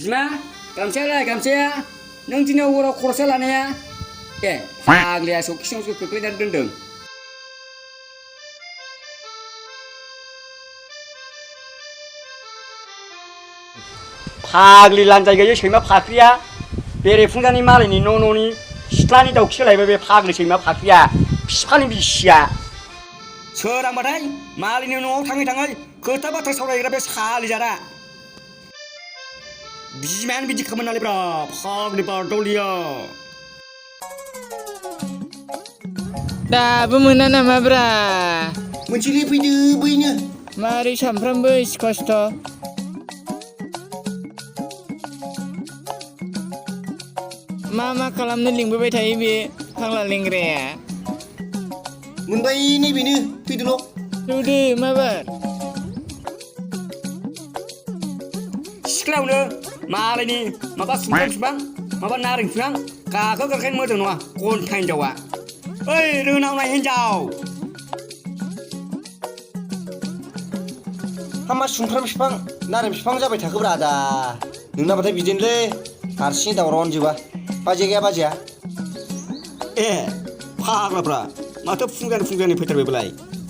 बिमा गामसायालाय गामसाया नों दिनै हराव खरसा लानाया ए फाग्लिया सौखि सिङावसो खोख्लैनानै दोनदों फाग्लि लान्जाय गैयै सैमा फाख्रिया बेरेफुंजानि मालायनि न'नि सिथ्लानि दाउखि सोलायबाय बे फाग्लि सैमा फाख्रिया बिफानि बिसिया सोरांबाथाय मालायनि न'आव थाङै थाङै खोथा बाथ्रा सावरायग्रा बे सालिजारा बिमायानो बिदि खालामो नालाय ब्रा फाग्लि बारदावलिया दाबो मोना नामा ब्रा मोनसेलै फैदो बैनो मारै सानफ्रामबो इसे खस्थ' मा खालामनो लिंबोबाय थायो बे फाग्ला लेंग्राया मोनबाय नैबेनो फैदोल' नुदो माबार सिख्लायावनो मालायनि माबा सुमफ्राम बिफां माबा नारें बिफां गाखोगारखायनो मोजां नङा गन्था हिनजावा ओइ रोनावनाय हिनजाव हामा सुमफ्राम बिफां नारें बिफां जाबाय थाखोब्रा आदा नोंनाबाथाय बिदिनोलै हारसिं दावरावानो जोबा बाजै गैया बाजैया ए फाग्लाफ्रा माथो फुंजानि फैथारबायबालाय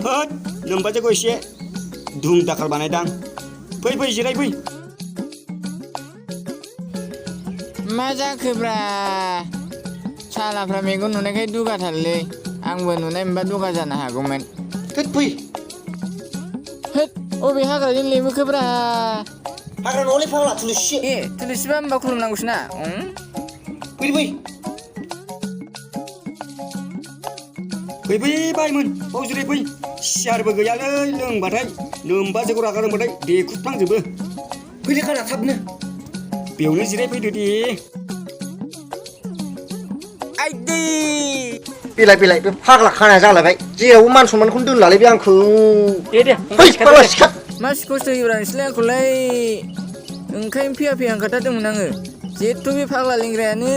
होद नोमबाजैखौ एसे दुम दाखाल बानायदां फै जिराय फै मा जाखोब्रा सालाफ्रा मेगन नुनायखाय दुगाथारलै आंबो नुनाय मोनबा दुगा जानो हागौमोन थोद फै होद अबे हाग्राजों लेबोखोब्रा हाग्रा न'आवलै फाग्ला थुलुसि ए थुलुसिबा होनबा खुलुमनांगौसो ना फै बायमोन बाव जिराय फै सियारबो गैयालै लोंबाथाय लोमबाजैखौ रागा रोंबाथाय देख्रुबफ्लांजोबो फैलै खाना थाबनो बेयावनो जिरायफैदो दे आइदै बेलाय बे फाग्ला खानाया जालायबाय जेरावबो मान सनमानखौनो दोनलालै बे आंखौ दे फै फाग्ला सिखा मा खस्थ' होयोब्रा नोंसोरलाय आंखौलाय ओंखायनो फैया ओंखारथारदोंमोन आङो जेथु बे फाग्ला लेंग्रायानो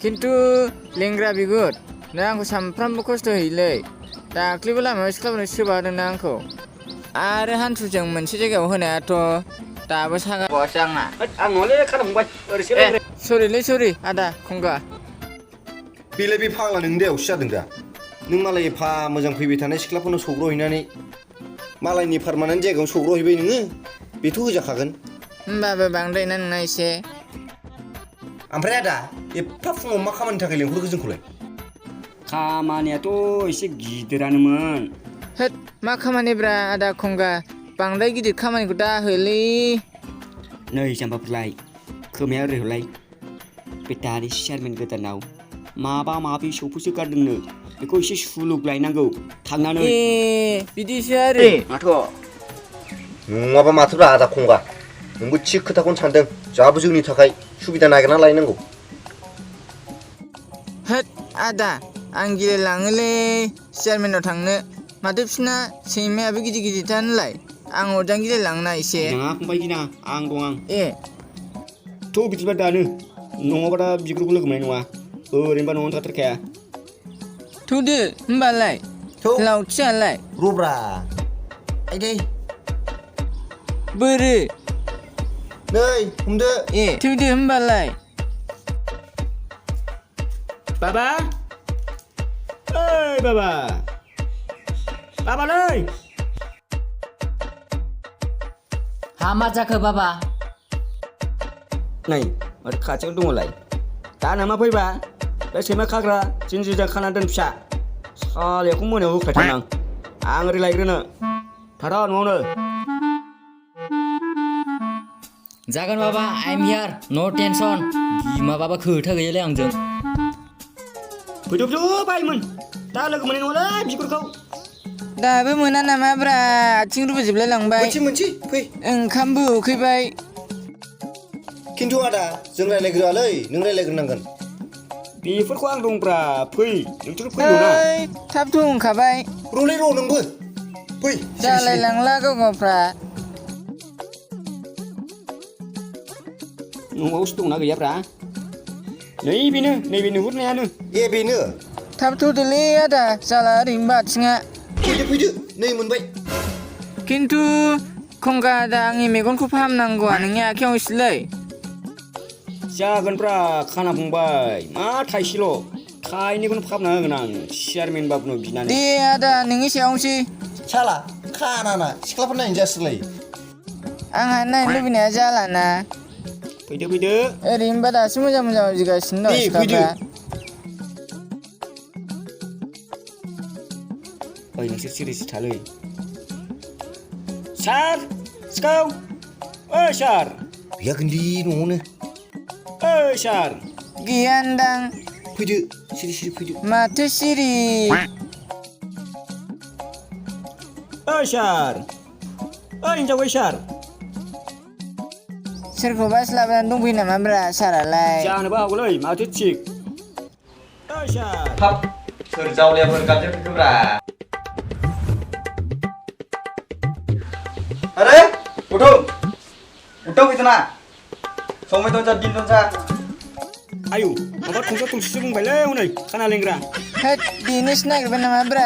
खिन्थु लेंग्रा बिगुर नों आंखौ सानफ्रामबो खस्थ' होयोलै दाख्लैबो लामायाव सिख्लाफोरनो सोबादोंना आंखौ आरो हान्थुजों मोनसे जायगायाव होनायाथ' दाबो सागाबावासो आंना आं नङालै खाना फंबाय ओरैसो सरि आदा खंगा बेलाय बे फाग्ला नोंनि दायावसो जादों दा नों मालाय एफा मोजां फैबाय थानाय सिख्लाफोरनो सौग्रावहैनानै मालायनि पारमानेन्ट जायगायाव सौग्रावहैबाय नोङो बेथ' होजाखागोन होमबाबो बांद्रायना नोंना एसे ओमफ्राय आदा एफा फुङाव मा खामानिनि थाखाय लेंहरखो जोंखौलाय खामानियाथ' एसे गिदिरानोमोन होद मा खामानिब्रा आदा खंगा बांद्राय गिदिर खामानिखौ दा होलै नै जाम्बाफोरलाय खोमाया ओरै हरलाय बे दानि चेयारमेन गोदानाव माबि सौफैसो गारदोंनो बेखौ एसे सुलुग लायनांगौ थांनानै ए बिदिसो आरो माथो नङाबा माथोब्रा आदा खंगा नोंबो थिग खोथाखौनो सानदों जोंहाबो जोंनि थाखाय सुबिदा नागिरना लायनांगौ होद आदा आं गिलायलाङोलै चेयारमेनाव थांनो माथो बिसिना सैमायाबो गिदिरथार नालाय आं हरजां गिलायलाङोना एसे नङा फंबाय गिनाङा आं दं ए थ' बिदिबा दानो नङाबा दा बिगुरखौ लोगो मोननाय नङा ओरैनोबा न'आवनो थाथारखाया थौदो होमबालाय लावथियालाय रब्रा आइदै बोरो नै हमदो ए थौदो होमबालाय बाबा ओइ बाबालै हा मा जाखो बाबा नै माथो खाथियाव दङलाय दा नामा फैबा बे सैमा खाग्रा जिन्जिरजों खाना दोन फिसा सालायखौ मोनायाव होखायथारनां आं ओरै लायग्रोनो थाथा न'आवनो जागोन बाबा आइ एम हियार नो टेनसन माबाबा खोथा गैयालै आंजों फैदो बायमोन दा लोगो मोननाय नङालै बिगुरखौ दाबो मोना नामा ब्रा आथिं रुबोजोबलाय लांबाय मोनसे फै ओंखामबो उखैबाय खिन्थु आदा जों रायलायग्रोआलै नों रायलायग्रोनांगोन बेफोरखौ आं दंब्रा फै नोंसोर फैल'ना थाब होनखाबाय र'लै र' नोंबो फै जालाय लांला गावफ्रा न'आवसो दंना गैयाब्रा नैबे नुहुरनायानो ए बेनो थाब थ'दोलै आदा जाला ओरैनो बाथिङा फैदो नै मोनबाय खिन्थु खंगा आदा आंनि मेगनखौ फाहामनांगौआ नोंनि आखायाव एसेलै जागोनब्रा खाना फंबाय मा थाइसेल' थाइनैखौनो फाहामना होगोन आं चेयारमेन बाबुनाव बिनानै दे आदा नोंनि सायावनोसै साला खानाना सिख्लाफोर नायनो जासिलायो आंहा नायनो लुबैनाया जालाना फैदो ओरैनोबा दासो मोजां उजिगासिनो दं दे, सिख्लाफ्रा ओइ नोंसोर सिरिसि थालै सार सिखाव ओइ सार गैयागोनदि न'आवनो ओइ सार गैया होनदां फैदो सिरि फैदो माथो सिरि ओइ सार ओइ हिनजाव ओइ सार सोरखौबा स्लाबनानै दंफैयो नामाब्रा सारालाय जानोबो हागौलै माथो थिग ओइ सार हाब सोर जावलियाफोर गाबज्रिफैखोब्रा अरे उठो उठो कितना समय दंजा दिन दंजा आयु माबा थंसा थंसिसो बुंबायलै हनै खाना लेंग्रा होद बेनोसो नागिरबाय नामाब्रा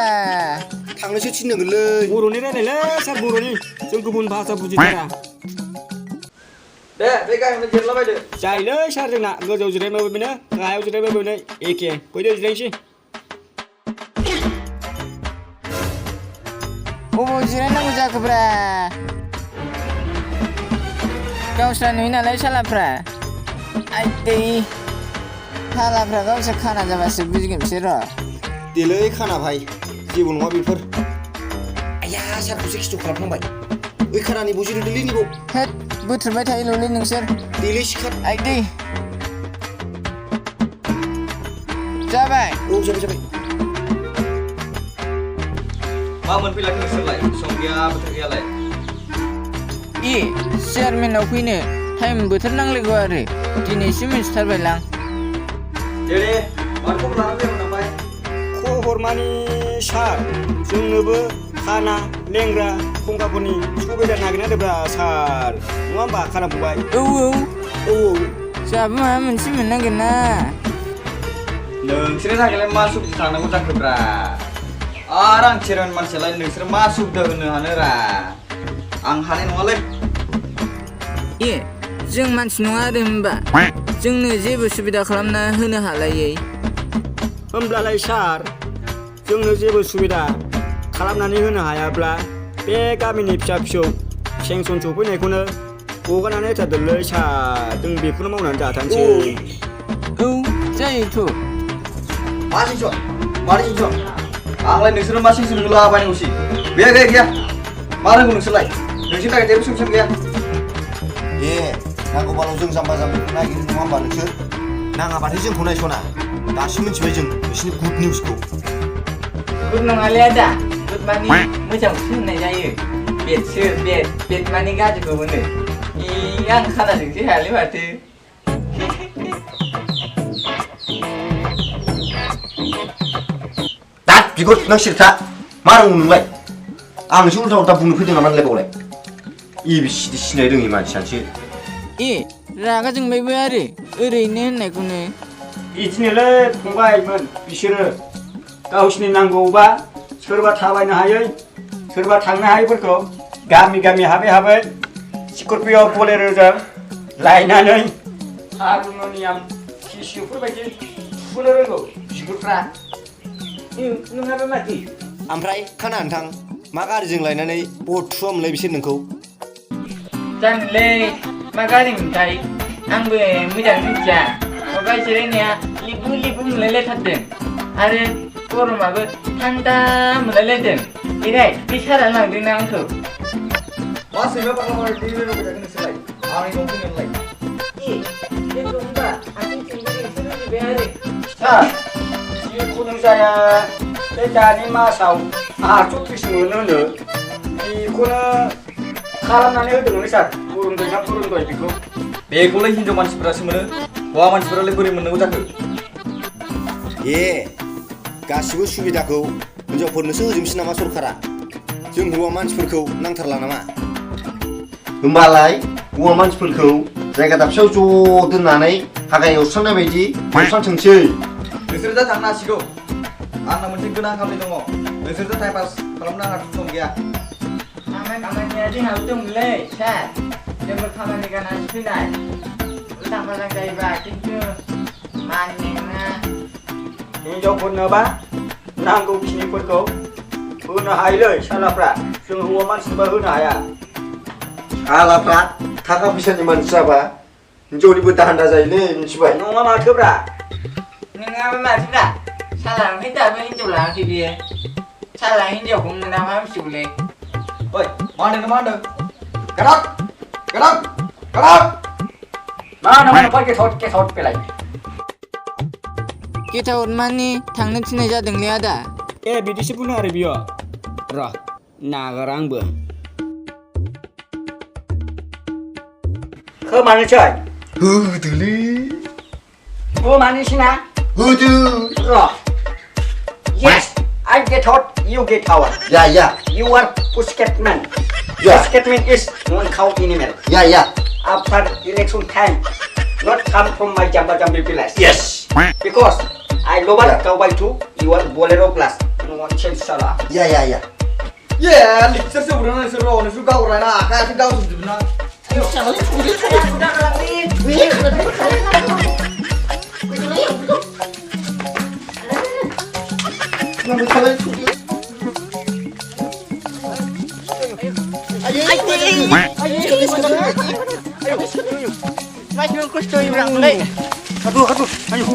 थांनोसो थिननांगोनलै बर'नि रायलायलै सार बर'नि जों गुबुन भाषा बुजिथारा दे बे गाहायावनो जिरलाबायदो जायोलै सार जोंना गोजौआव जिरायबाबो बेनो गाहायाव जिरायबाबो बेनो एखे फैदो जिरायनोसै अबाव जिरायनांगौ जाखोब्रा गावस्रा नुयो नालाय सालाफ्रा आइदै सालाफ्रा गावसोर खाना जाबासो बुजिगोन बिसोर र' देलै खाना भाइ जेबो नङा बेफोर आया सारखौसो खिथु खालामफ्लांबाय ओइ खानानि बजिरोदोलै निबाव होद बोथ्रोदबाय थायोल'लै नोंसोर देलै सिखार आइदै जाबाय औ जाबाय मा मोनफैलाखै नोंसोरलाय सम गैया बोथोर गैयालाय चेयारमेनाव फैनो टाइम बोथोर नांलायगौ आरो दिनैसो मिथिथारबायलां दे माखौ लाना फैनो नामाय खबर मानि सार जोंनोबो खाना लेंग्रा खंगाफोरनि सुबिदा नागिरना होदोब्रा सार नङा होमबा खाना फंबाय औ जोंहाबो माबा मोनसे मोननांगोन ना नोंसोरनि थाखायलाय मा सुबिदा थांनांगौ जाखोब्रा आरो आं चेयारमेन मानसियालाय नोंसोर मा सुबिदा होनो हानोरा आं हानाय नङालै जों मानसि नङा आरो होनबा जोंनो जेबो सुबिदा खालामना होनो हालायै होमब्लालाय सार जोंनो जेबो सुबिदा खालामनानै होनो हायाब्ला बे गामिनि फिसा फिसौ सेंसन सफैनायखौनो हगारनानै होथारदोलै सार जों बेखौनो मावनानै जाथारसै औ जायोथ' मा सिंसन मारै सिंसन आंलाय नोंसोर मा सिंसन होलाबायनांगौसै गैया मा रोंगौ नोंसोरलाय नोंसोरनि थाखाय जेबो सिंसन गैया नांगौबाल' जों जाम्बा जाम्बिखौ नागिरो नङा होमबा नोंसोर नाङाबाथाय जोंखौ नायस'ना दासो मिथिबाय जों बिसिनि गुड निउसखौ गुड नङालै आदा गुड मानि मोजांसो होननाय जायो बेटसो बेट मानि गाज्रिखौ होनो आं खानाजोंसो हायालै माथो दाद बिगुर नों सिरिथा मा रोंगौ नोंलाय आंसो उल्था उल्था बुंनो फैदों नामा नोंलाय बावलाय एबिसिडि सिनाय रोङि मानसियासो रागा जोंबायबो आरो ओरैनो होननायखौनो बिदिनोलै फंबायमोन बिसोरो गावसिनि नांगौबा सोरबा थाबायनो हायै सोरबा थांनो हायैफोरखौ गामि हाबै स्करपिय' बलेर'जों लायनानै हारम'नियाम केसिय'फोरबायदि सुनो रोंगौ बिगुरफ्रा नोंहाबो माथो ओमफ्राय खाना नोंथां मा गारिजों लायनानै बथुआ मोनलाय बिसोर नोंखौ जानोलै मा गारि मोनथाय आंबो मोजां मिथिया माबा जिरायनाया लिबु मोनलायलायथारदों आरो गरमाबो थान्दा मोनलायलायदों बेहाय बे सारा लांदोंना आंखौ मा सैमा फाग्ला दै रोगाबाय थागोन नोंसोरलाय आंनि न'आव फैनानैलाय जोंखौ होनबा आथिंजोंबो नोंसोर रोजोबबाय आरो सार जिखुनु जाया बे दानि मासाव आहाथ' फैसा मोनो बेखौनो खालामनानै होदोंमोन सार बुरुंदय ना बुरुंदय बेखौ बेखौलाय हिनजाव मानसिफोरासो मोनो हौवा मानसिफोरालाय बोरै मोननांगौ जाखो गासिबो सुबिदाखौ हिनजावफोरनोसो होजोबसै नामा सरकारा जों हौवा मानसिफोरखौ नांथारला नामा होमबालाय हौवा मानसिफोरखौ जायगा दाबसेयाव ज' दोननानै हागा एवस्रांनाय बायदि एवस्रांथोंसै नोंसोर दा थांनो हासिगौ आंना मोनसे गोनां खामानि दङ नोंसोरजों टाइम पास खालामनो आंहा सम गैया खामानिया जोंहाबो दंलै सार जोंबो खामानि गारनानै फैनाय उल्था मोजां जायोबा खिन्थु मानिनाय नङा हिनजावफोरनोबा नांगौखिनिफोरखौ होनो हायोलै सालाफ्रा जों हौवा मानसिनोबा होनो हाया आलाफ्रा थाखा फैसानि मानसि जाबा हिनजावनिबो दान्दा जायोलै मिथिबाय नङा माथोब्रा नोङाबा माथोब्रा साला ओंखायनो दाबो हिनजाव लाङाखै बियो साला हिनजावखौ मोना मा मिथिगौलै ओइ मा होनदों गेट आउट मा होनो गेट पेलाय गेटाउट मानि थांनो थिननाय जादोंलै आदा ए बिदिसो बुङो आरो बियो र' नागारा आंबो खोमानोसै होदोलै खोमानोसै ना होदो र' yes I get out you get out या you are pussycat man Yeah. pussycat man is non-cow animal या after election time not come from my jamba jambi village yes because I lower Yeah. cow by 2 you are bolero plus no one change salah या 예 릭서스 부르는 너는 술 가고 라나 아까 술 가고 좀 주나 aduh ayo